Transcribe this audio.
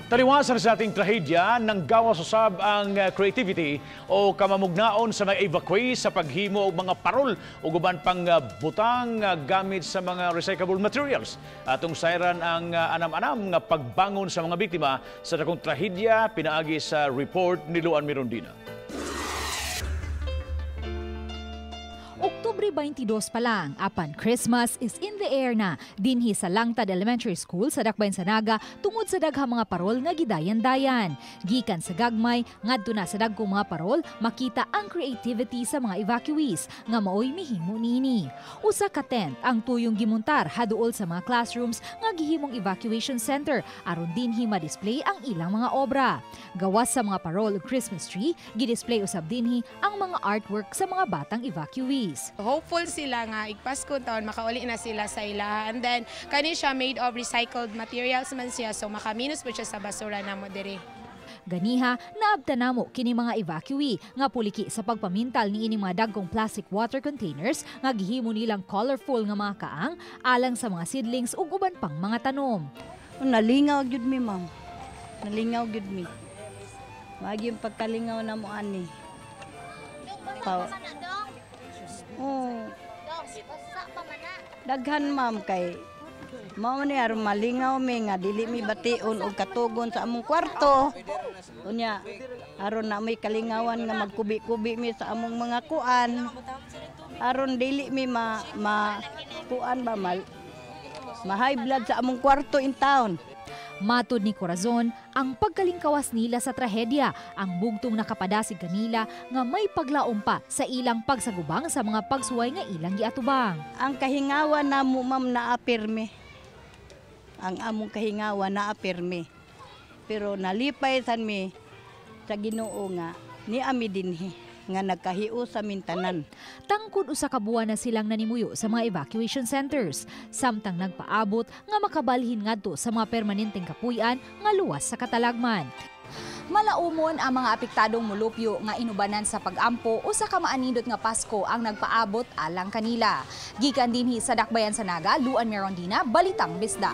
Taliwasan sa ating trahedya, nang gawas usab ang creativity o kamamugnaon sa mga evacuee sa paghimo og mga parol ug uban pang butang gamit sa mga recyclable materials. Atong sayran ang anam-anam nga pagbangon sa mga biktima sa dakong trahedya pinaagi sa report ni Luan Mirondina. Oktubre 22 pa lang, apan Christmas is in the air na dinhi sa Langtad Elementary School sa Dakbayan sa Naga tungod sa daghang mga parol nga gidayan-dayan. Gikan sa gagmay ngadto na sa dagkong mga parol, makita ang creativity sa mga evacuees nga maoy mihimo niini. Usa ka tent ang tuyong gimuntar haduol sa mga classrooms nga gihimong evacuation center aron dinhi ma-display ang ilang mga obra. Gawas sa mga parol ug Christmas tree, gidisplay usab dinhi ang mga artwork sa mga batang evacuees. Hopeful sila nga igpasko taon makauli na sila sa ila, and then kani siya made of recycled materials man siya, so makaminus po siya sa basura namo diri. Ganiha naabta namo kini mga evacuee nga puliki sa pagpamintal niini mga dagkong plastic water containers nga gihimo nilang colorful nga mga kaang alang sa mga seedlings ug uban pang mga tanom. Nalingaw gyud mi, ma'am. Nalingaw gyud mi. Magi yung pagkalingaw namo ani. Pa oh. Daghan, ma'am, kay mao ni aron malingaw mi nga dili mi bation og katugon sa among kwarto. Unya aron na may kalingawan nga magkubi-kubi mi sa among mga kuan. Aron dili mi ma, ma kuan ba mal ma high blood sa among kwarto in town. Matod ni Corazon, ang pagkalingkawas nila sa trahedya ang bugtong nakapadasig kanila nga may paglaom pa sa ilang pagsagubang sa mga pagsuway nga ilang giatubang. Ang kahingawan namo, ma'am, naapirme. Ang among kahingawan naapirme. Pero nalipay san mi sa Ginoo nga ni ami dinhi nga nagkahiu sa mintanan. Tangkod usa ka buwan na silang nanimuyo sa mga evacuation centers, samtang nagpaabot nga makabalhin ngadto sa mga permanenteng kapuy-an nga luwas sa katalagman. Malaumon ang mga apektadong mulupyo nga inubanan sa pag-ampo usa ka maanindot nga Pasko ang nagpaabot alang kanila. Gikan dinhi sa Dakbayan sa Naga, Luan Mirondina, Balitang Bisda.